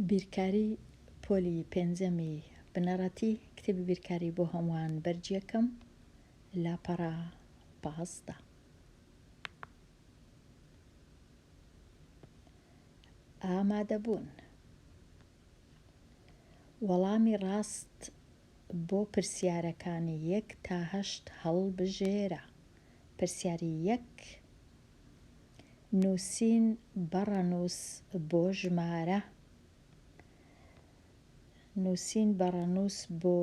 بیرکاری پۆلی پێنجەمی بنەڕەتی کتێبی بیرکاری بۆ هەمووان بەرگی یەکەم لاپەڕە 15. ئامادەبوون. وەڵامی ڕاست بۆ پرسیارەکانی یەک تا هەشت هەڵبژێرە. پرسیاری یەک، نووسین بە ڕەنووس بۆ ژمارە. نووسین بە ڕەنووس بۆ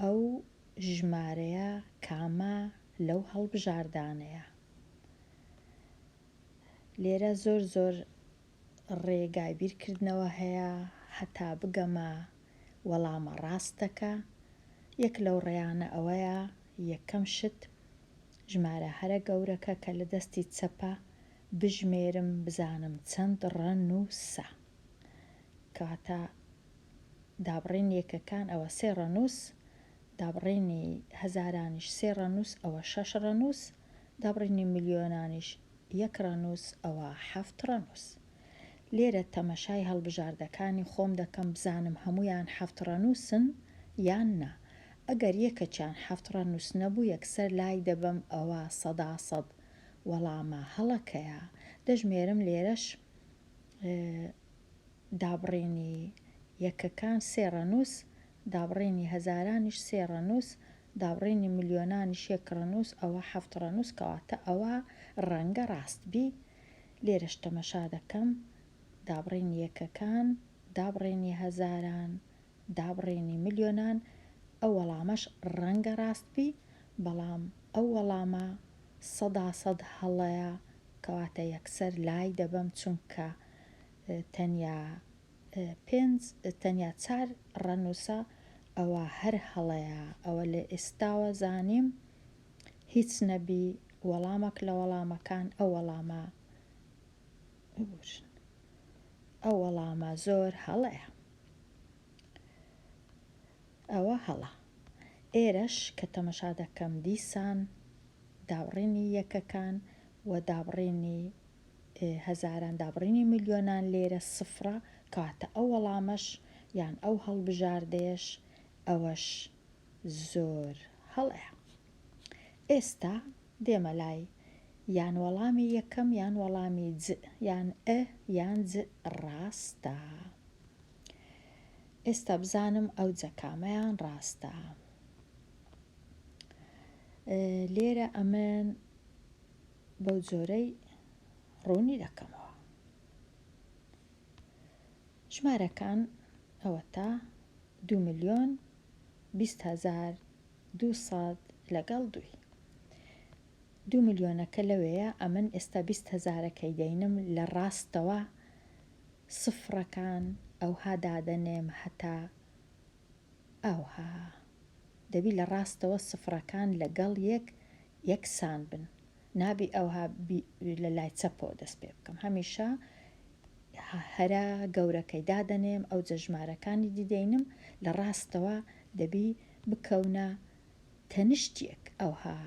ئەو ژمارەیە کامە لەو هەڵبژاردانەیە؟ لێرە زۆر زۆر ڕێگای بیرکردنەوە هەیە هەتا بگەمە وەڵامە ڕاستەکە، یەک لەو ڕێیانە ئەوەیە یەکەم شت ژمارە هەرە گەورەکە کە لە دەستی چەپە بژمێرم بزانم چەند ڕەنووسە کەواتە دابڕینی یەکەکان ئەوە سێ ڕەنووس دابڕینی هەزارانیش سێ ڕەنووس ئەوە شەش ڕەنووس دابڕینی ملیۆنانیش یەک ڕەنووس ئەوە حەفت ڕەنووس. لێرە تەمەشای هەڵبژاردەکانی خۆم دەکەم بزانم هەموویان حەفت ڕەنووسن یان نا. ئەگەر یەکەکیان حەفت ڕەنووس نەبوو یەکسەر لای دەبەم ئەوە سەدا سەد وەڵامە هەڵەکەیە. دەژمێرم لێرەش دابڕینی یەکەکان سێ ڕەنووس، دابڕینی هەزارانیش سێ ڕەنووس، دابڕینی ملیۆنانیش یەک ڕەنووس ئەوە حەفت ڕەنووس کەواتە ئەوە ڕەنگە ڕاست بی لێرەش تەمەشا دەکەم دابڕینی یەکەکان دابڕینی هەزاران دابڕینی ملیۆنان ئەو وەڵامەش ڕەنگە ڕاست بی بەڵام ئەو وەڵامە سەدا سەد هەڵەیە کەواتە یەکسەر لای دەبەم چونکە تەنیا پێنج تەنیا چار ڕەنووسە ئەوە هەر هەڵەیە ئەوە لە ئێستاوە زانیم هیچ نەبی وەڵامەک لە وەڵامەکان ئەو وەڵامە ببورن ئەو وەڵامە زۆر هەڵەیە ئەوە هەڵە ئێرەش کە تەمەشا دەکەم دیسان دابڕینی یەکەکان و دابڕینی هەزاران دابڕینی ملیۆنان لێرە سفرە کەواتە ئەو وەڵامەش یان ئەو هەڵبژاردەیەش ئەوەش زۆر هەڵەیە. ئێستا دێمە لای یان وەڵامی یەکەم یان وەڵامی ج یان ئ یان ج ڕاستە. ئێستا بزانم ئەو جە کامەیان ڕاستە. لێرە ئەمن بەو جۆرەی ڕوونی دەکەمەوە. ژمارەکان ئەوەتا دوو ملیۆن 20 هەزار 200 لەگەڵ دووی. دوو ملیۆنەکە لەوێیە ئەمن ئێستا 20 هەزارەکەی دەینم لە ڕاستەوە سفڕەکان ئەوها دادەنێم هەتا ئاوها. دەبی لە ڕاستەوە سفڕەکان لەگەڵ یەک یەکسان بن نابی ئەوها لە لای چەپەوە دەست پێ بکەم هەمیشە هەرە گەورەکەی دادەنێم ئەوجە ژمارەکانی دی دەینم لە ڕاستەوە دەبی بکەونە تەنیشت یەک ئەوها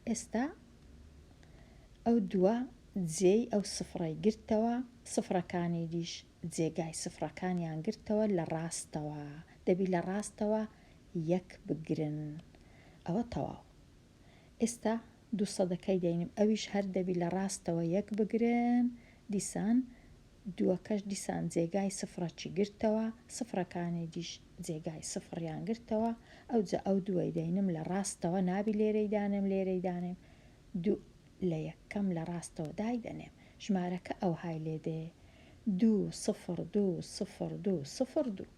ئێستا ئەو دووە جێی ئەو سفڕەی گرتەوە سفڕەکانی دیش جێگای سفڕەکانیان گرتەوە لە ڕاستەوە دەبی لە ڕاستەوە یەک بگرن ئەوە تەواو ئێستا دوو سەدەکەی دەینم ئەویش هەر دەبی لە ڕاستەوە یەک بگرن دیسان دووەکەش دیسان جێگای سفڕەکی گرتەوە سفڕەکانی دیش جێگای سفڕیان گرتەوە ئەوجا ئەو دووەی دەینم لە ڕاستەوە نابی لێرەی دانێم لێرەی دانێم دوو لە یەکەم لە ڕاستەوە دایدەنێم ژمارەکە ئەوهای لێ دێ دوو سفڕ دوو سفڕ دوو سفڕ دوو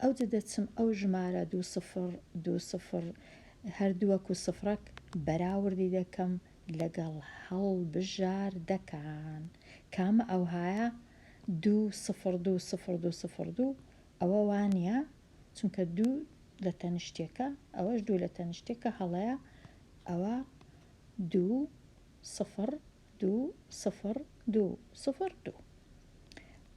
ئەوجە دەچم ئەو ژمارە دوو سفر دوو سفر هەر دووەک و سفرەک بەراوردی دەکەم لەگەڵ هەڵبژاردەکان کامە ئەوهایە دوو سفر دوو سفر دوو سفر دوو ئەوە وانیە چونکە دوو لە تەنیشتێکە ئەوەش دوو لە تەنیشتێکە هەڵەیە ئەوە دوو سفر دوو سفر دوو سفر دوو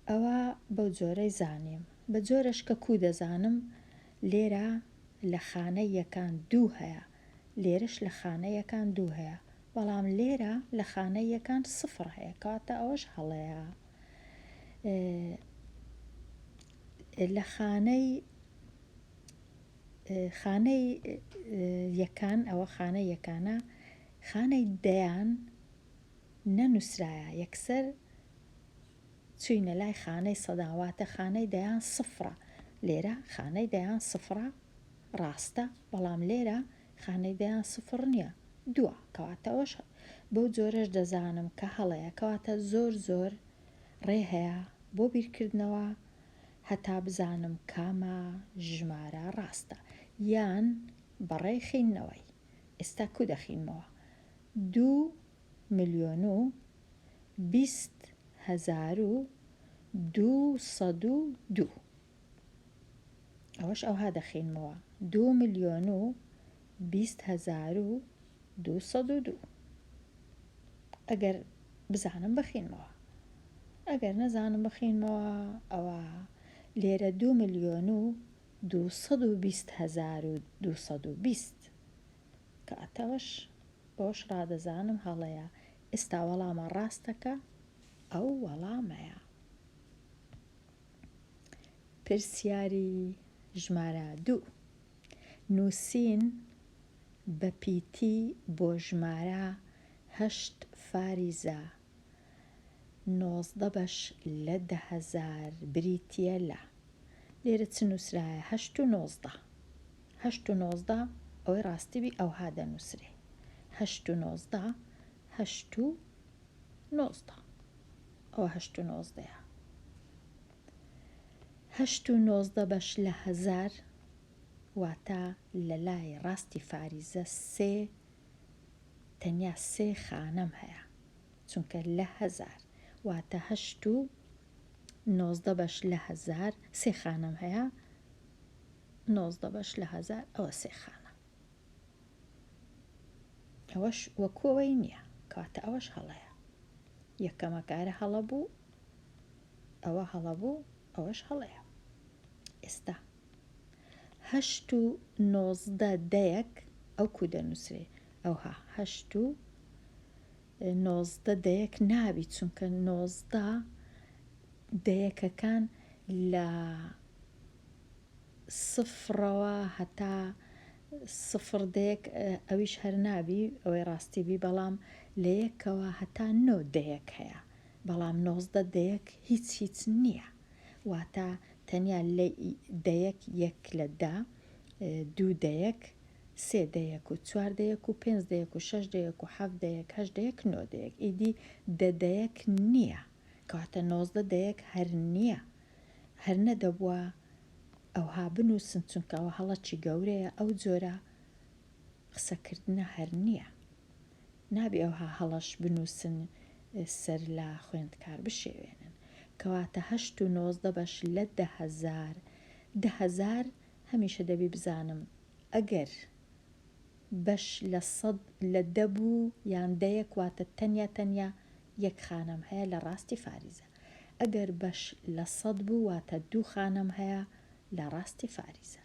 ئەوە بەو جۆرەی زانیم بە جۆرەش کە کوو دەزانم لێرە لە خانەی یەکان دوو هەیە لێرەش لە خانە یەکان دوو هەیە بەڵام لێرە لە خانەی یەکان سفر هەیە کەواتە ئەوەش هەڵەیە. لە خانەی خانەی یەکان ئەوە خانەی یەکانە خانەی دەیان نەنووسرایە یەکسەر چوینە لای خانەی سەدان واتە خانەی دەیان سفرە لێرە خانەی دەیان سفرە ڕاستە بەڵام لێرە خانەی دەیان سفر نییە دووە کەواتە ئەوەش بەو جۆرەش دەزانم کە هەڵەیە کەواتە زۆر زۆر ڕێ هەیە بۆ بیرکردنەوە هەتا بزانم کامە ژمارە ڕاستە یان بەڕێی خیننەوەی ئێستا کو دەخینمەوە دوو ملیۆن و 20 هەزار و 202. ئەوەش ئەوها دەخینمەوە دوو ملیۆن و 20 هەزار و 202. ئەگەر بزانم بخینمەوە، ئەگەر نەزانم بخینمەوە ئەوە لێرە دوو ملیۆن و 220 هەزار و 220 کاتەوەش بەوەش ڕادەزانم هەڵەیە. ئێستا وەڵامە ڕاستەکە ئەو وەڵامەیە. پرسیاری ژمارە دوو. نووسین بە پیتی بۆ ژمارە هەشت فاریزە 19 بەش لە 10,000 بریتییە لە. لێرە چ نووسرایە؟ هەشت و 19. هەشت و 19 ئەوەی ڕاستی بی ئەوها دەنووسرێ. هەشت و 19، هەشت و 19. ئەوە هەشت و نۆزدەیە. هەشت و 19 بەش لە هەزار واتە لە لای ڕاستی فاریزە سێ تەنیا سێ خانەم هەیە چونکە لە هەزار واتە هەشت و 19 بەش لە هەزار سێ خانەم هەیە 19 بەش لە هەزار ئەوە سێ خانە ئەوەش وەکو ئەوەی نییە کەواتە ئەوەش هەڵەیە یەکەمەکارە هەڵە بوو ئەوە هەڵە بوو ئەوەش هەڵەیە ئێستا هەشت و 19 دەیەک ئەو کو دەنووسرێ ئەوها هەشت و 19 دەیەک نابی چونکە 19 دەیەکەکان لە سفرەوە هەتا سفر دەیەک ئەویش هەر نابی ئەوەی ڕاستی بی بەڵام لە یەکەوە هەتا نۆ دەیەک هەیە بەڵام 19 دەیەک هیچ هیچ نییە واتە تەنیا لە دەیەک یەک لە دە دوو دەیەک سێ دەیەک و چوار دەیەک و پێنج دەیەک و شەش دەیەک و حەفت دەیەک هەشت دەیەک نۆ دەیەک ئیدی دە دەیەک نییە کەواتە 19 دەیەک هەر نییە هەر نەدەبووە ئەوها بنووسن چونکە ئەوە هەڵەکی گەورەیە ئەو جۆرە قسەکردنە هەر نییە نابێ ئەوها هەڵەش بنووسن سەر لە خوێندکار بشێوێنن کەواتە هەشت و 19 بەش لە 10,000 10,000 هەمیشە دەبی بزانم ئەگەر بەش لە سەد لە دە بوو یان دەیەک واتە تەنیا تەنیا یەک خانەم هەیە لە ڕاستی فاریزە ئەگەر بەش لە سەد بوو واتە دوو خانەم هەیە لە ڕاستی فاریزە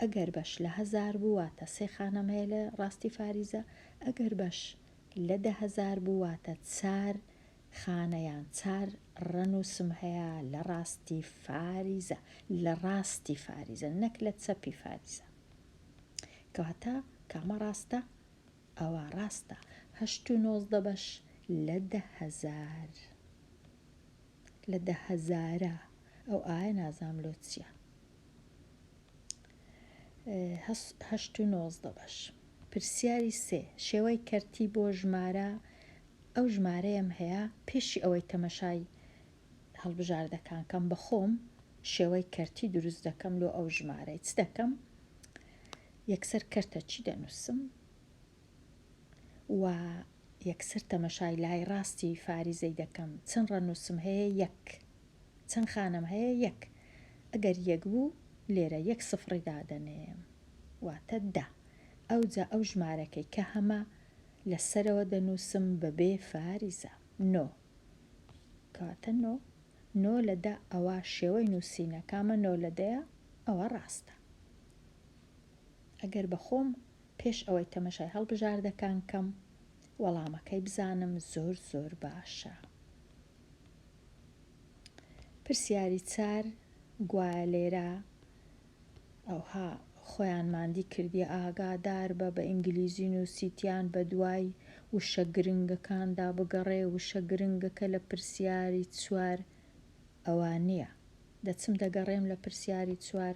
ئەگەر بەش لە هەزار بوو واتە سێ خانەم هەیە لە ڕاستی فاریزە ئەگەر بەش لە 10,000 بوو واتە چار خانە یان چار ڕەنووسم هەیە لە ڕاستی فاریزە لە ڕاستی فاریزە نەک لە چەپی فاریزە کەواتە کامە ڕاستە ئەوە ڕاستە هەشت و 19 بەش لە 10,000 لە دە هەزارە ئەو ئایا نازام لۆ چییە هەشت و 19 بەش. پرسیاری سێ شێوەی کەرتی بۆ ژمارە ئەو ژمارەیەم هەیە پێشی ئەوەی تەمەشای هەڵبژاردەکان کەم بە خۆم شێوەی کەرتی دروست دەکەم لۆ ئەو ژمارەی چ دەکەم یەکسەر کەرتە چی دەنووسم و یەکسەر تەمەشای لای ڕاستی فاریزەی دەکەم چەند ڕەنووسم هەیە یەک چەند خانەم هەیە یەک ئەگەر یەک بوو لێرە یەک سفڕی دادەنێم واتە دە ئەوجا ئەو ژمارەکەی کە هەمە لە سەرەوە دەنووسم بەبێ فاریزە نۆ کەواتە نۆ نۆ لە دە ئەوە شێوەی نووسینە کامە نۆ لە دەیە ئەوە ڕاستە ئەگەر بە خۆم پێش ئەوەی تەمەشای هەڵبژاردەکان کەم وەڵامەکەی بزانم زۆر زۆر باشە. پرسیاری چار. گوایە لێرە ئەوها خۆیان ماندی کردیە ئاگادار بە بە ئینگلیزی نوسیتیان بەدوای وشە گرنگەکاندا بگەڕێ وشە گرنگەکە لە پرسیاری چوار ئەوە نیە دەچم دەگەڕێم لە پرسیاری چوار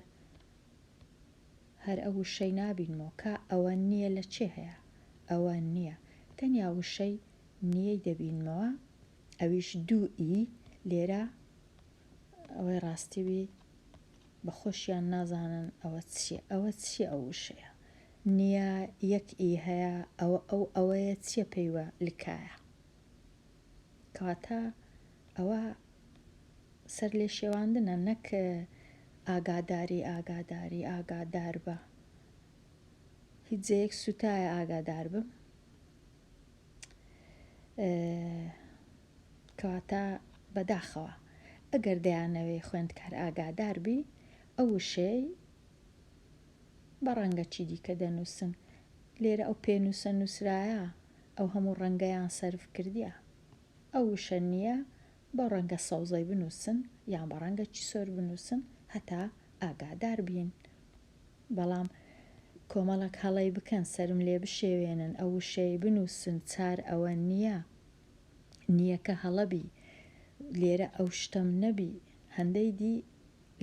هەر ئەو وشەی نابینمەوە کا ئەوە نیە لە چێ هەیە ئەوە نیە تەنیا وشەی نیەی دەبینمەوە ئەویش دوو ئی لێرە ئەوەی ڕاستی بی بە خۆشیان نازانن ئەوە چیە ئەوە چیە ئەو وشەیە نیە یەک ئی هەیە ئەوە ئەو ئەوەیە چیە پێیوە لکایە کەواتە ئەوە سەر لێ شێواندنە نەک ئاگاداری ئاگاداری ئاگادار بە هیچ جێیەک سوتایە ئاگادار بم کەواتە بەداخەوە ئەگەر دەیانەوێ خوێندکار ئاگادار بی ئەو وشەی بە ڕەنگە چی دیکە دەنووسن لێرە ئەو پێنووسە نووسرایە ئەو هەموو ڕەنگەیان سەرف کردیە ئەو وشە نییە بەو ڕەنگە سەوزەی بنووسن یان بە ڕەنگەکی سۆر بنووسن هەتا ئاگادار بین بەڵام کۆمەڵەک هەڵەی بکەن سەرم لێ بشێوێنن ئەو وشەی بنووسن چار ئەوە نییە نییەکە هەڵە بی لێرە ئەو شتەم نەبی هەندەی دی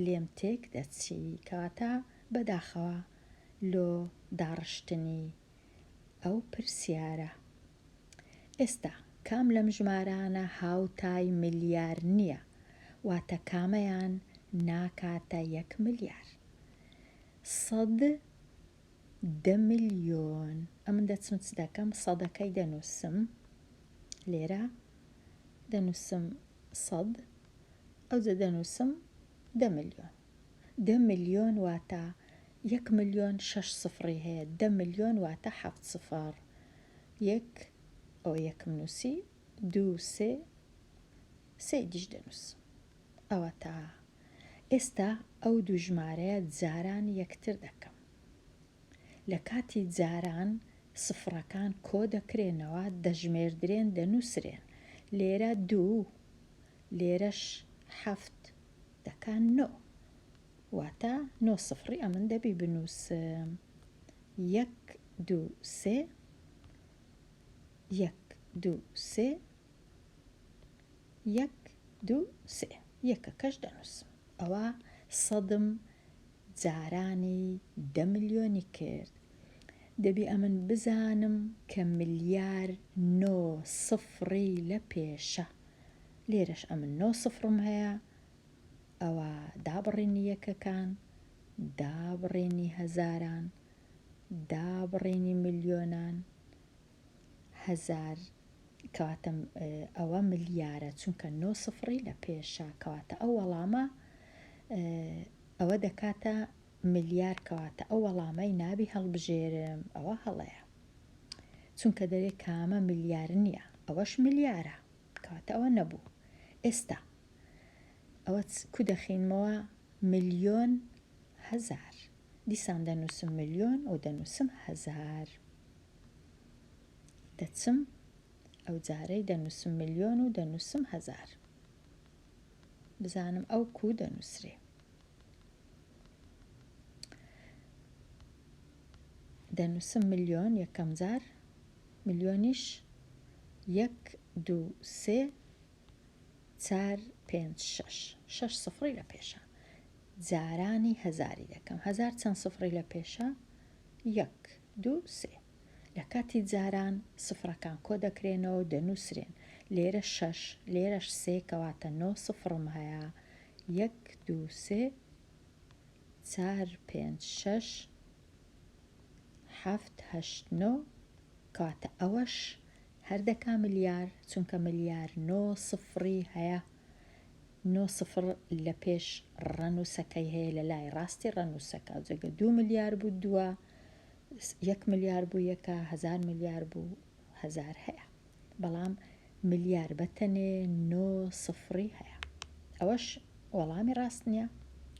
لێم تێک دەچی کەواتە بەداخەوە لۆ داڕشتنی ئەو پرسیارە. ئێستا کام لەم ژمارانە هاوتای ملیار نییە؟ واتە کامەیان ناکاتە یەک ملیار؟ سەد دە ملیۆن. ئەمن دەچم چ دەکەم؟ سەدەکەی دەنووسم لێرە دەنووسم سەد ئەوجە دەنووسم دە ملیۆن. دە ملیۆن واتە یەک ملیۆن شەش سفڕی هەیە دە ملیۆن واتە حەفت سفڕ یەک ئەوە یەکم نووسی دوو سێ سێی دیش دەنووسم ئەوەتا ئێستا ئەو دوو ژمارەیە جاران یەکتر دەکەم لە کاتی جاران سفڕەکان کۆ دەکرێنەوە دەژمێردرێن دەنووسرێن لێرە دوو لێرەش حەفت دەکا نۆ واتە نۆ سفڕی ئەمن دەبی بنووسم یەک دوو سێ یەک دوو سێ یەک دوو سێ یەکەکەش دەنووسم ئەوە سەدم جارانی دە ملیۆنی کرد دەبی ئەمن بزانم کە ملیار نۆ سفڕی لە پێشە لێرەش ئەمن نۆ سفڕم هەیە ئەوە دابڕینی یەکەکان، دابڕینی هەزاران، دابڕینی ملیۆنان، هەزار، کەواتە ئەوە ملیارە چونکە نۆ سفڕی لە پێشە کەواتە ئەو وەڵامە ئەوە دەکاتە ملیار کەواتە ئەو وەڵامەی نابی هەڵبژێرم ئەوە هەڵەیە چونکە دەرێ کامە ملیار نییە ئەوەش ملیارە کەواتە ئەوە نەبوو ئێستا ئەوە کو دەخینمەوە ملیۆن هەزار دیسان دەنووسم ملیۆن و دەنووسم هەزار دەچم ئەو جارەی دەنووسم ملیۆن و دەنووسم هەزار بزانم ئەو کو دەنووسرێ دەنووسم ملیۆن یەکەم جار ملیۆنیش یەک دوو سێ چار پێنج شەش شەش سفڕی لە پێشە جارانی هەزاری دەکەم هەزار چەند سفڕی لە پێشە یەک دوو سێ لە کاتی جاران سفرەکان کۆ دەکرێنەوە و دەنووسرێن لێرە شەش لێرەش سێ کەواتە نۆ سفڕم هەیە یەک دوو سێ چار پێنج شەش حەفت هەشت نۆ کەواتە ئەوەش هەر دەکا ملیار چونکە ملیار نۆ سفڕی هەیە نۆ سفڕ لە پێش ڕەنووسەکەی هەیە لە لای ڕاستی ڕەنووسەکە جگە دوو ملیار بوو دووە یەک ملیار بوو یەکە هەزار ملیار بوو هەزار هەیە بەڵام ملیار بە تەنێ نۆ سفڕی هەیە ئەوەش وەڵامی ڕاست نییە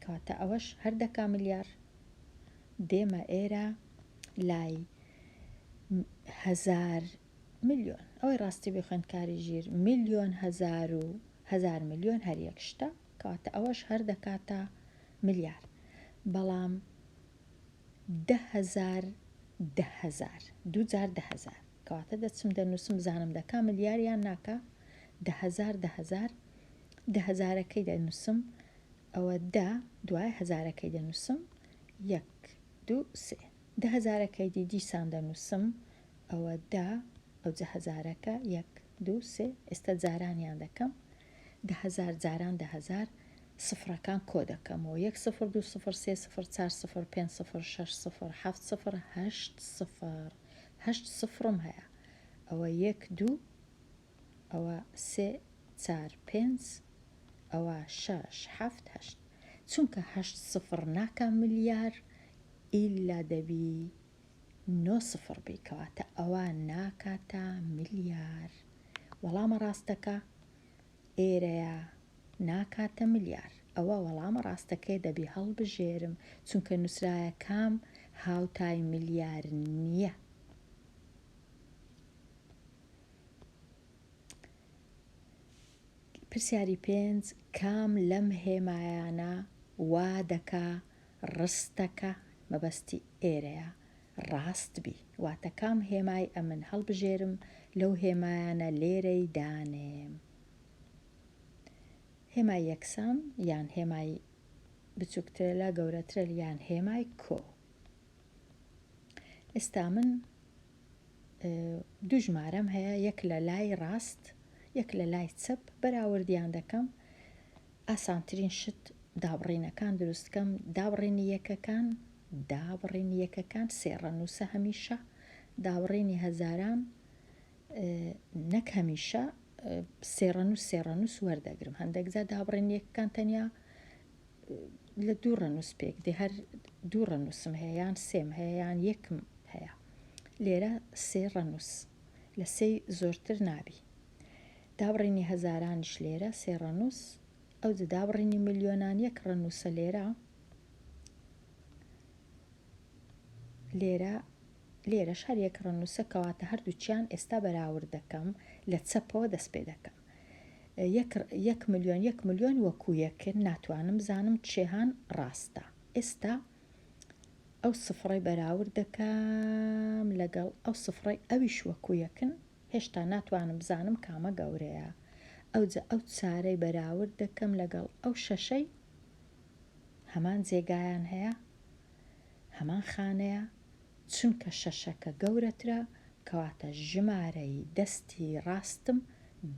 کەواتە ئەوەش هەر دەکا ملیار دێمە ئێرە لای هەزار ملیۆن ئەوەی ڕاستی بێ خوێندکاری ژیر ملیۆن هەزار و هەزار ملیۆن هەر یەک شتە کەواتە ئەوەش هەر دەکاتە. ملیار بەڵام 10هزار 10هزار دوو جار 10هزار کەواتە دەچم دەنووسم بزانم دەکا ملیار یان ناکا 10هزار 10هزار دە هەزارەکەی دەنووسم ئەوە دە دوای هەزارەکەی دەنووسم یەک دوو سێ دە هەزارەکەی دی دیسان دەنووسم ئەوە دە ئەوجە هەزارەکە یەک دوو سێ ئێستا جارانیان دەکەم 10,000 جاران 10,000 سفرەکان کۆ دەکەمەوە یەک سفر دوو سفر سێ سفر چار سفر پێنج سفر شەش سفر حەفت سفر هەشت سفر هەشت سفرم هەیە ئەوە یەک دوو ئەوە سێ چار پێنج ئەوە شەش حەفت هەشت چونکە هەشت سفر ناکا ملیار ئیلا دەبی نۆ سفر بی کەواتە ئەوە ناکاتە ملیار وەڵامە ڕاستەکە ئێرەیە ناکاتە ملیار ئەوە وەڵامە ڕاستەکەیە دەبی هەڵبژێرم چونکە نوسرایە کام هاوتای ملیار نییە. پرسیاری پێنج، کام لەم هێمایانە وا دەکا ڕستەکە، مەبەستی ئێرەیە، ڕاست بی؟ واتە کام هێمای ئەمن هەڵبژێرم لەو هێمایانە لێرەی دانێم؟ هێمای یەکسان یان هێمای بچووکترە لە گەورەترە یان هێمای کۆ؟ ئێستا من دوو ژمارەم هەیە یەک لە لای ڕاست یەک لە لای چەپ بەراوردیان دەکەم ئاسانترین شت دابڕینەکان دروست کەم دابڕینی یەکەکان دابڕینی یەکەکان سێ ڕەنووسە هەمیشە دابڕینی هەزاران نەک هەمیشە سێ ڕەنووس سێ ڕەنووس وەردەگرم هەندێک جار دابڕینی یەکەکان تەنیا لە دوو ڕەنووس پێک دێ هەر دوو ڕەنووسم هەیە یان سێم هەیە یان یەکم هەیە لێرە سێ ڕەنووس لە سێی زۆرتر نابی دابڕینی هەزارانیش لێرە سێ ڕەنووس ئەوجە دابڕینی ملیۆنان یەک ڕەنووسە لێرە لێرە لێرەش هەر یەک ڕەنووسە کەواتە هەردووکیان ئێستا بەراورد دەکەم لە چەپەوە دەست پێ دەکەم یەک یەک ملیۆن یەک ملیۆن وەکو یەکن ناتوانم بزانم چێهان ڕاستە ئێستا ئەو سفڕەی بەراورد دەکەم لەگەڵ ئەو سفڕەی ئەویش وەکو یەکن هێشتا ناتوانم بزانم کامە گەورەیە ئەوجە ئەو چارەی بەراورد دەکەم لەگەڵ ئەو شەشەی هەمان جێگایان هەیە هەمان خانەیە چونکە شەشەکە گەورەترە کەواتە ژمارەی دەستی ڕاستم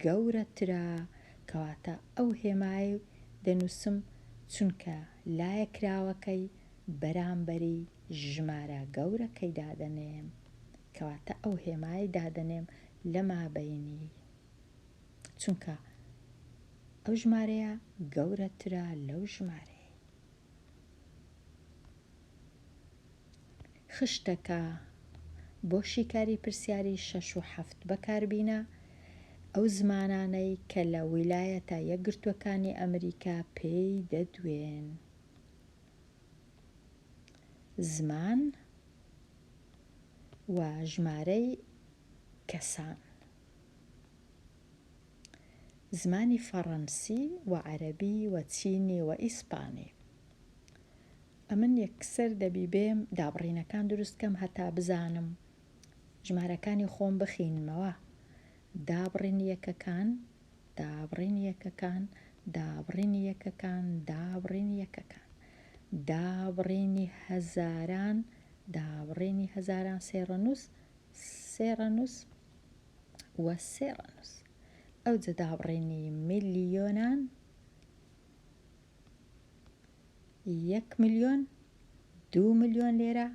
گەورەترە کەواتە ئەو هێمایەی دەنووسم چونکە لایە کراوەکەی بەرامبەری ژمارە گەورەکەی دادەنێم کەواتە ئەو هێمایەی دادەنێم لە مابەینی چونکە ئەو ژمارەیە گەورەترە لەو ژمارەیەی. خشتەکە بۆ شیکاری پرسیاری شەش و حەفت بەکاربینە، ئەو زمانانەی کە لە ویلایەتە یەکگرتووەکانی ئەمریکا پێی دەدوێن. زمان و ژمارەی کەسان. زمانی فەڕەنسی و عەرەبی و چینی و ئیسپانی. ئەمن یەکسەر دەبی بێم دابڕینەکان دروست کەم هەتا بزانم ژمارەکانی خۆم بخینمەوە دابڕینی یەکەکان دابڕینی یەکەکان دابڕینی یەکەکان دابڕینی یەکەکان دابڕینی هەزاران دابڕینی هەزاران سێ ڕەنووس سێ ڕەنووس و سێ ڕەنووس ئەوجە دابڕینی ملیۆنان یەک ملیۆن دوو ملیۆن لێرە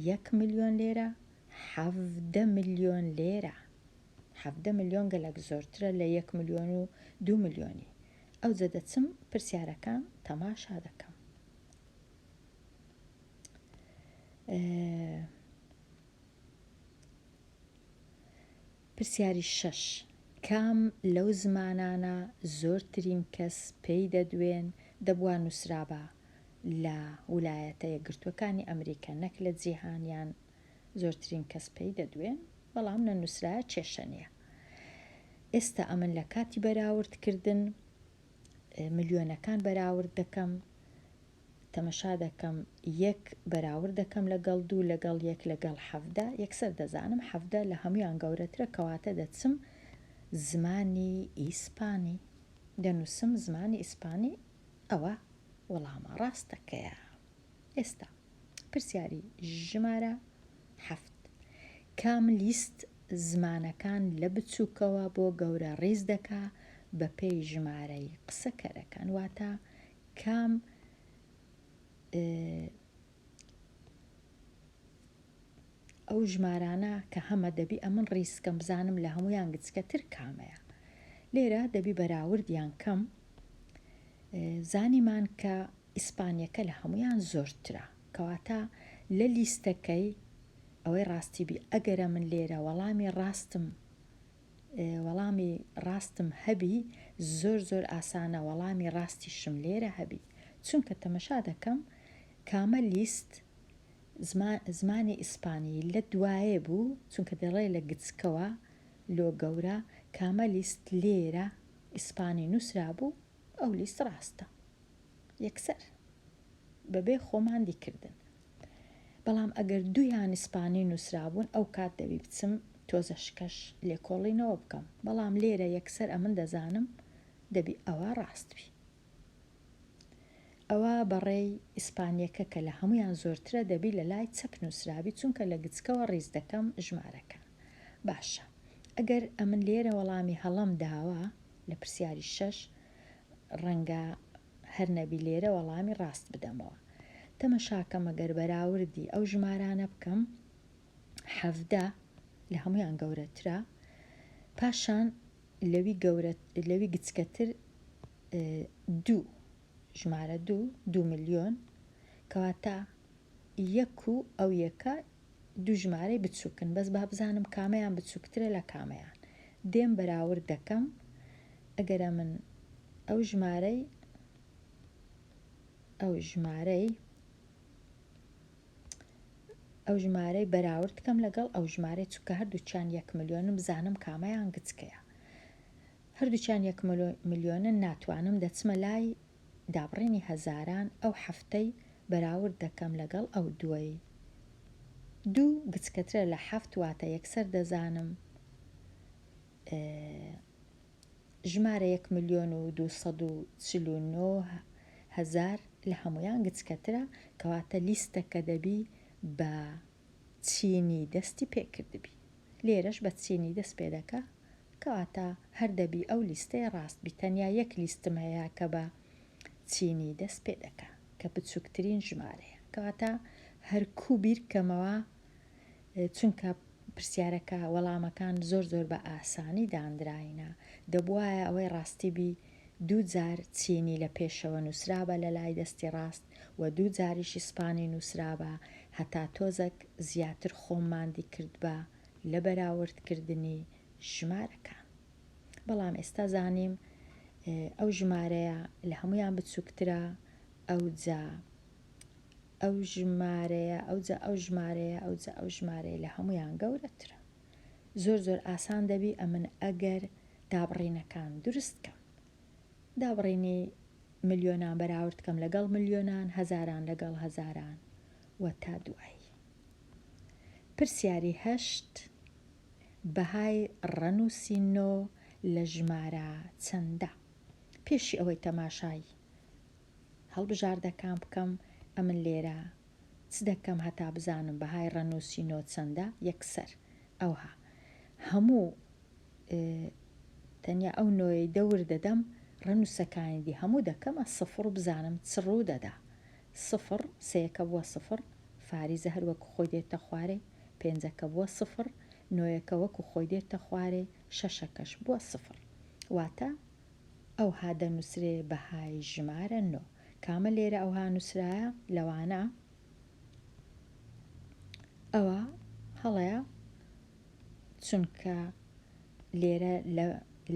یەک ملیۆن لێرە 17 ملیۆن لێرە 17 ملیۆن گەلەک زۆرترە لە یەک ملیۆن و دوو ملیۆنی ئەوجە دەچم پرسیارەکان تەماشا دەکەم پرسیاری شەش، کام لەو زمانانە زۆرترین کەس پێی دەدوێن، دەبوا نووسرابا لە ولایەتە یەکگرتووەکانی ئەمریکا نەک لە جیهان یان زۆرترین کەس پێی دەدوێن، بەڵام نەنووسرایە کێشە نییە. ئێستا ئەمن لە کاتی بەراورد کردن ملیۆنەکان بەراورد دەکەم. تەمەشا دەکەم یەک بەراورد دەکەم لەگەڵ دوو لەگەڵ یەک لەگەڵ 17، یەکسەر دەزانم 17 لە هەموویان گەورەترە کەواتە دەچم زمانی ئیسپانی دەنووسم زمانی ئیسپانی ئەوە وەڵامە ڕاستەکەیە. ئێستا پرسیاری ژمارە حەفت، کام لیست زمانەکان لە بچووکەوە بۆ گەورە ڕیز دەکا بە پێی ژمارەی قسەکەرەکان؟ واتە کام ئەو ژمارانە کە هەمە دەبی ئەمن ڕیز کەم بزانم لە هەموویان گچکەتر کامەیە. لێرە دەبی بەراوردیان کەم. زانیمان کە ئیسپانیەکە لە هەموویان زۆرترە. کەواتە لە لیستەکەی ئەوەی ڕاستی بی ئەگەرە من لێرە وەڵامی ڕاستم وەڵامی ڕاستم هەبی زۆر زۆر ئاسانە وەڵامی ڕاستیشم لێرە هەبی چونکە تەمەشا دەکەم کامە لیست زمانی ئیسپانی لە دوایێ بوو چونکە دەڵێ لە گچکەوە لۆ گەورە کامە لیست لێرە ئیسپانی نووسرابوو ئەو لیست ڕاستە یەکسەر بەبێ خۆ ماندی کردن بەڵام ئەگەر دوویان ئیسپانی نووسرابوون ئەو کات دەبی بچم تۆزە شکەش لێکۆڵینەوە بکەم بەڵام لێرە یەکسەر ئەمن دەزانم دەبی ئەوە ڕاست بی. ئەوە بەڕێی ئیسپانیەکە کە لە هەموویان زۆرترە دەبی لە لای چەپ نووسرابی چونکە لە گچکەوە ڕیز دەکەم ژمارەکان. باشە ئەگەر ئەمن لێرە وەڵامی هەڵەم داوە لە پرسیاری شەش ڕەنگە هەر نەبی لێرە وەڵامی ڕاست بدەمەوە. تەمەشاکەم ئەگەر بەراوردی ئەو ژمارانە بکەم 17 لە هەموویان گەورەترە پاشان لەوی گەورە لەوی گچکەتر دوو ژمارە دوو دوو ملیۆن کەواتە یەک و ئەو یەکە دوو ژمارەی بچووکن بەس با بزانم کامەیان بچووکترە لە کامەیان دێم بەراورد دەکەم ئەگەرە من ئەو ژمارەی ئەو ژمارەی ئەو ژمارەی بەراورد کەم لەگەڵ ئەو ژمارەی چونکە هەردووکیان یەک ملیۆنن بزانم کامەیان گچکەیە هەردووکیان یەک ملیۆنن ناتوانم دەچمە لای دابڕینی هەزاران ئەو حەفتەی بەراورد دەکەم لەگەڵ ئەو دووەی دوو گچکەترە لە حەفت واتە یەکسەر دەزانم ژمارە 1,249,000 لە هەموویان گچکەترە کەواتە لیستەکە دەبی بە چینی دەستی پێکردبی لێرەش بە چینی دەست پێدەکا کەواتە هەر دەبی ئەو لیستەیە ڕاست بی تەنیا یەک لیستم هەیە کە بە چینی دەست پێ دەکا کە بچوکترین ژمارەیە کەواتە هەر کوو بیر کەمەوە چونکە پرسیارەکە وەڵامەکان زۆر زۆر بە ئاسانی داندراینە دەبوایە ئەوەی ڕاستی بی دوو جار چینی لە پێشەوە نووسرابا لە لای دەستی ڕاست و دوو جاریش ئیسپانی نووسرابا هەتا تۆزەک زیاتر خۆم ماندی کردبا لە بەراورد کردنی ژمارەکان بەڵام ئێستا زانیم ئەو ژمارەیە لە هەموویان بچووکترە ئەوجا ئەو ژمارەیە ئەوجا ئەو ژمارەیە ئەوجا ئەو ژمارەیە لە هەموویان گەورەترە زۆر زۆر ئاسان دەبی ئەمن ئەگەر دابڕینەکان دروست کەم دابڕینی ملیۆنان بەراورد کەم لەگەڵ ملیۆنان هەزاران لەگەڵ هەزاران و تا دوایی پرسیاری هەشت، بەهای ڕەنووسی نۆ لە ژمارە چەندە؟ پێشی ئەوەی تەماشای هەڵبژاردەکان بکەم، ئەمن لێرە چ دەکەم هەتا بزانم بەهای ڕەنووسی نۆ چەندە؟ یەکسەر ئەوها هەموو تەنیا ئەو نۆیەی دەور دەدەم، ڕەنووسەکانی دی هەموو دەکەمە سفر و بزانم چ ڕوو دەدا. سفر، سێیەکە بووە سفر، فاریزە هەر وەکو خۆی دێتە خوارێ، پێنجەکە بووە سفر، نۆیەکە وەکو خۆی دێتە خوارێ، شەشەکەش بووە سفر. واتە ئەوها دەنووسرێ بەهای ژمارە نۆ. کامە لێرە ئەوها نووسرایە؟ لەوانە ئەوە هەڵەیە چونکە لێرە لە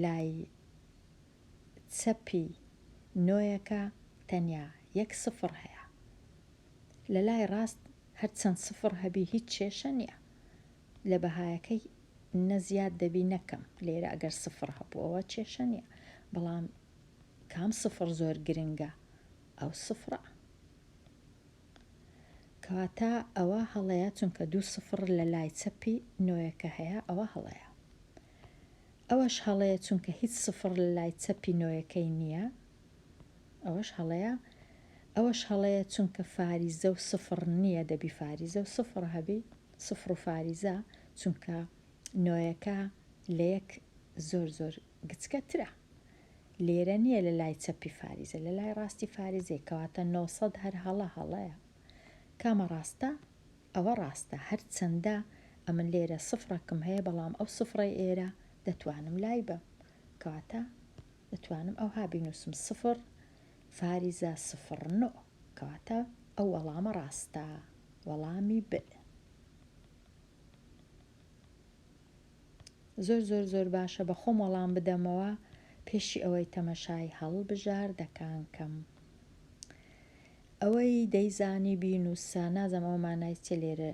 لای چەپی نۆیەکە تەنیا یەک سفر هەیە. لە لای ڕاست هەر چەند سفر هەبی هیچ کێشە نیە. لە بەهایەکەی نە زیاد دەبی نە کەم. لێرە ئەگەر سفر هەبوو ئەوە کێشە نیە. بەڵام کام سفر زۆر گرنگە؟ ئەو سفرە. کەواتە ئەوە هەڵەیە چونکە دوو سفڕ لە لای چەپی نۆیەکە هەیە ئەوە هەڵەیە. ئەوەش هەڵەیە چونکە هیچ سفڕ لە لای چەپی نۆیەکەی نییە ئەوەش هەڵەیە. ئەوەش هەڵەیە چونکە فاریزە و سفڕ نییە دەبی فاریزە و سفڕ هەبی سفڕ و فاریزە چونکە نۆیەکە لە یەک زۆر زۆر گچکە ترە. لێرە نییە لە لای چەپی فاریزە لە لای ڕاستی فاریزەی کەواتە 900 هەر هەڵە هەڵەیە کامە ڕاستە ئەوە ڕاستە هەر چەندە ئەمن لێرە سفڕەکم هەیە بەڵام ئەو سفڕەی ئێرە دەتوانم لای بەم کەواتە دەتوانم ئەوها بینوسم سفڕ فاریزە سفڕ نۆ کەواتە ئەو وەڵامە ڕاستە وەڵامی ب. زۆر زۆر زۆر باشە بە خۆم وەڵام بدەمەوە پێشی ئەوەی تەمەشای هەڵبژاردەکان کەم. ئەوەی دەیزانی بینوسە نازم ئەوە مانای چیە لێرە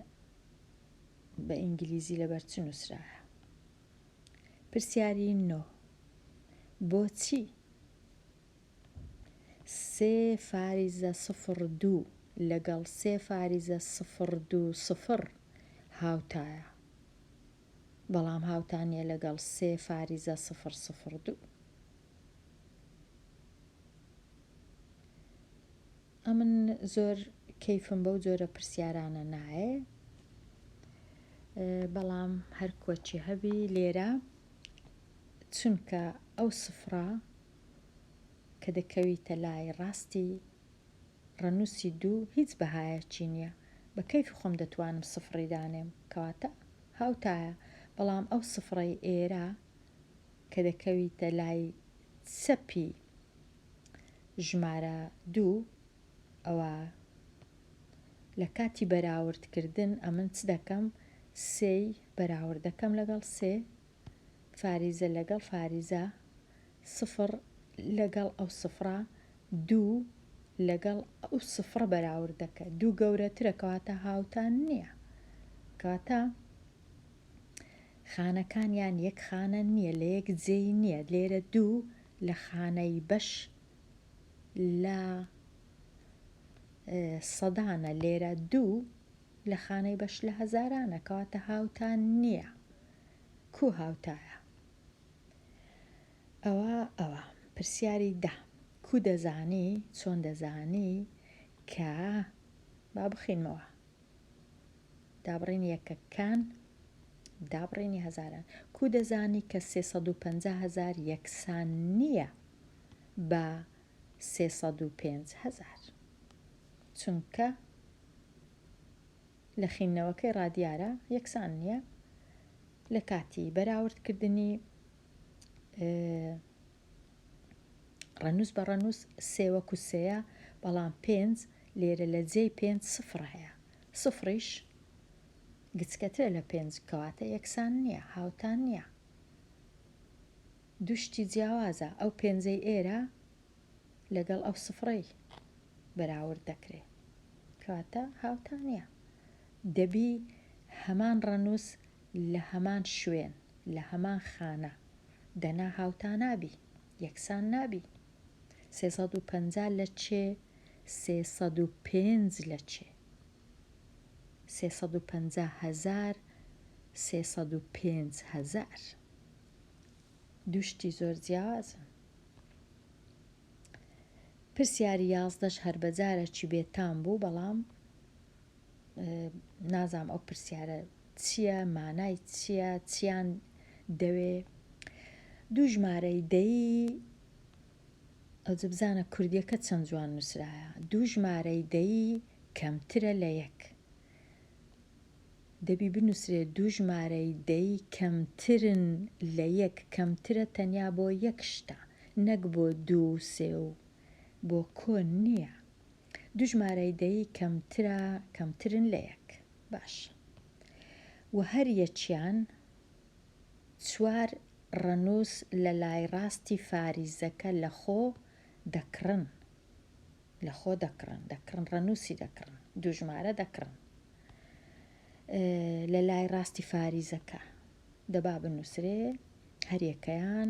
بە ئینگلیزی لەبەر چ نوسرایە. پرسیاری نۆ بۆچی سێ فاریزە سفڕ دوو لەگەڵ سێ فاریزە سفڕ دوو سفڕ هاوتایە بەڵام هاوتا نیە لەگەڵ سێ فاریزە سفڕ سفڕ دوو؟ ئەمن زۆر کەیفم بەو جۆرە پرسیارانە نایێ بەڵام هەر کۆچی هەبی لێرە چونکە ئەو سفرە کە دەکەویتە لای ڕاستی ڕەنووسی دوو هیچ بەهایەکی نییە بە کەیفی خۆم دەتوانم سفڕی دانێم کەواتە هاوتایە بەڵام ئەو سفرەی ئێرە کە دەکەویتە لای چەپی ژمارە دوو ئەوە لە کاتی بەراورد کردن ئەمن چ دەکەم سێی بەراورد دەکەم لەگەڵ سێ فاریزە لەگەڵ فاریزە سفڕ لەگەڵ ئەو سفڕە دوو لەگەڵ ئەو سفڕە بەراورد دەکە دوو گەورەترە کەواتە هاوتان نییە کەواتە خانەکانیان یەک خانە نییە لە یەک جێی نییە لێرە دوو لە خانەی بەش لە سەدانە لێرە دوو لە خانەی بەش لە هەزارانە کەواتە هاوتا نییە کو هاوتایە ئەوە ئەوە پرسیاری دە کو دەزانی چۆن دەزانی کە با بخینمەوە دابڕینی یەکەکان دابڕینی هەزاران کو دەزانی کە 350 هەزار یەکسان نییە بە 305 هەزار چونکە لە خینەوەکەی ڕادیارە یەکسان نییە لە کاتی بەراوردکردنی ڕەنووس بە ڕەنووس سێ وەکو سێیە بەڵام پێنج لێرە لە جێی پێنج سفر هەیە سفریش گچکەترە لە پێنج کەواتە یەکسان نییە هاوتان نییە دوو شتی جیاوازە ئەو پێنجەی ئێرە لەگەڵ ئەو سفرەی بەراورد دەکرێ کەواتە هاوتا نییە دەبی هەمان ڕەنووس لە هەمان شوێن لە هەمان خانە دەنا هاوتا نابی یەکسان نابی 350 لە چێ 305 لە چێ 350 هەزار 305 هەزار دوو شتی زۆر جیاوازن. پرسیاری یازدەش هەر بەجارەکی بێتام بوو بەڵام نازام ئەو پرسیارە چییە مانای چییە چیان دەوێ دوو ژمارەی دەی ئەوجە بزانە کوردیەکە چەند جوان نووسرایە دوو ژمارەی دەی کەمترە لە یەک دەبی بنووسرێ دوو ژمارەی دەی کەمترن لە یەک کەمترە تەنیا بۆ یەک شتە نەک بۆ دوو و سێ و بۆ کۆ نییە دوو ژمارەی دەی کەمترە کەمترن لە یەک باشە وە هەر یەکیان چوار ڕەنووس لە لای ڕاستی فاریزەکە لە خۆ دەکڕن لە خۆ دەکڕن دەکڕن ڕەنووسی دەکڕن دوو ژمارە دەکڕن لە لای ڕاستی فاریزەکە دەبا بنووسرێ هەریەکەیان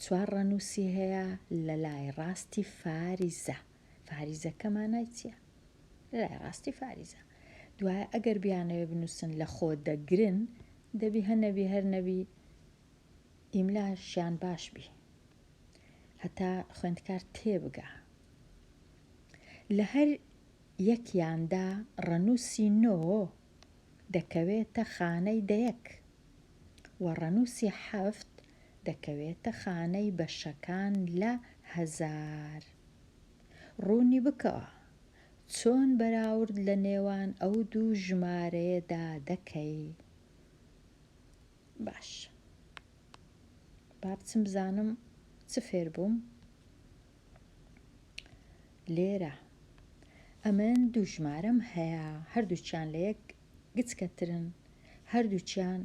چوار ڕەنووسی هەیە لە لای ڕاستی فاریزە فاریزەکە مانای چییە؟ لە لای ڕاستی فاریزە. دوایە ئەگەر بیانەوێ بنووسن لە خۆ دەگرن دەبی هە نەبی هەر نەبی ئیملاشیان باش بی هەتا خوێندکار تێبگا. لە هەر یەکیاندا ڕەنووسی نۆ دەکەوێتە خانەی دەیەک و ڕەنووسی حەفت دەکەوێتە خانەی بەشەکان لە هەزار. ڕوونی بکەوە چۆن بەراورد لە نێوان ئەو دوو ژمارەیەدا دەکەی؟ باشە با بچم بزانم چ فێر بووم لێرە ئەمن دوو ژمارەم هەیە هەردووکیان لە یەک گچکەترن هەردووکیان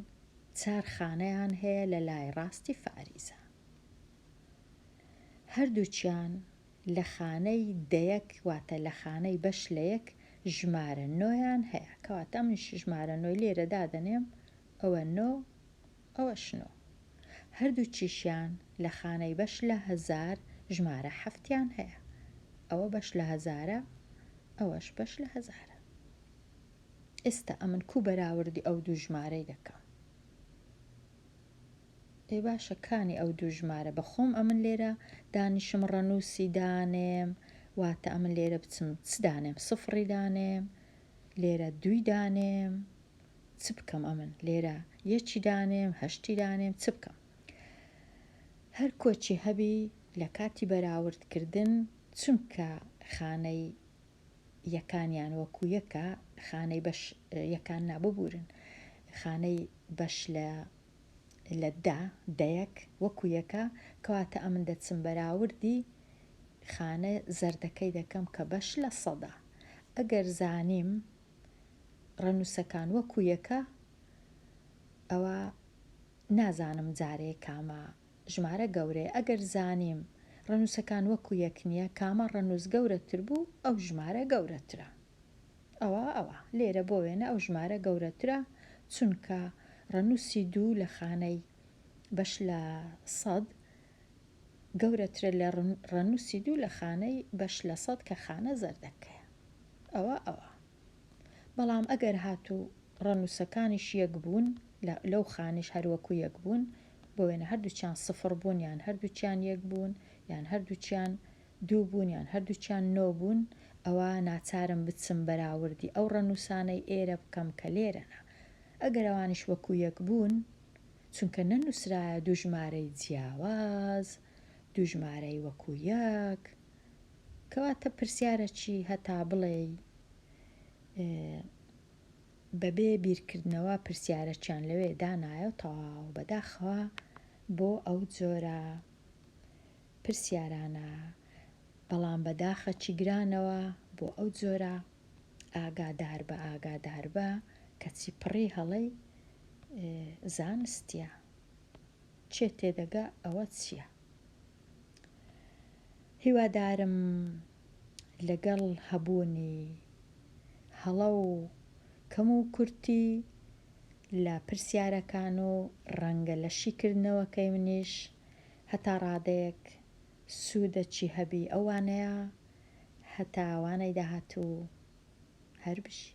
چار خانەیان هەیە لە لای ڕاستی فاریزە هەردووکیان لە خانەی دەیەک واتە لە خانەی بەش لە یەک ژمارە نۆیان هەیە کەواتە ئەمنیش ژمارە نۆی لێرە دادەنێم ئەوە نۆ ئەوەش نۆ هەردووکیشیان لە خانەی بەش لە هەزار ژمارە حەفتیان هەیە ئەوە بەش لە هەزارە ئەوەش بەش لە هەزارە ئێستا ئەمن کو بەراوردی ئەو دوو ژمارەی دەکەم ئێ باشە کانی ئەو دوو ژمارە بە خۆم ئەمن لێرە دانیشم ڕەنووسی دانێم واتە ئەمن لێرە بچم چ دانێم سفڕی دانێم لێرە دووی دانێم چ بکەم ئەمن لێرە یەکی دانێم هەشتی دانێم چ بکەم هەر کۆچی هەبی لە کاتی بەراورد کردن چونکە خانەی یەکانیان وەکو یەکە خانەی بەش یەکان نا ببورن خانەی بەش لە لە دە دەیەک وەکو یەکە کەواتە ئەمن دەچم بەراوردی خانە زەردەکەی دەکەم کە بەش لە سەدا ئەگەر زانیم ڕەنووسەکان وەکو یەکە ئەوە نازانم جارێ کامە ژمارە گەورەیە ئەگەر زانیم ڕەنووسەکان وەکو یەک نییە کامە ڕەنووس گەورەتر بوو ئەو ژمارە گەورەترە ئەوە ئەوە لێرە بۆ وێنە ئەو ژمارە گەورەترە چونکە ڕەنووسی دوو لە خانەی بەش لە سەد گەورەترە لە ڕەنووسی دوو لە خانەی بەش لە سەد کە خانە زەردەکەیە ئەوە ئەوە بەڵام ئەگەر هاتوو ڕەنووسەکانیش یەک بوون لەو خانەیش هەر وەکو یەک بوون بۆ وێنە هەردووکیان سفڕ بوون یان هەردووکیان یەک بوون یان هەردووکیان دوو بوون یان هەردووکیان نۆ بوون ئەوا ناچارم بچم بەراوردی ئەو ڕەنووسانەی ئێرە بکەم کە لێرەنە ئەگەر ئەوانیش وەکو یەک بوون چونکە نەنووسرایە دوو ژمارەی جیاواز دوو ژمارەی وەکو یەک کەواتە پرسیارە چی هەتا بڵێی بەبێ بیرکردنەوە پرسیارەکیان لەوێ دانایە و تەواو بەداخەوە بۆ ئەو جۆرە پرسیارانە بەڵام بەداخەکی گرانەوە بۆ ئەو جۆرە ئاگاداربە ئاگاداربە کەچی پڕی هەڵەی زانستیە کێ تێدەگا ئەوە چیە؟ هیوادارم لەگەڵ هەبوونی هەڵە و کەم و کورتی لە پرسیارەکان و ڕەنگە لە شیکردنەوەکەی منیش هەتا ڕادەیەک سوودەکی هەبی ئەو وانەیە هەتا وانەی داهاتوو هەر بژی.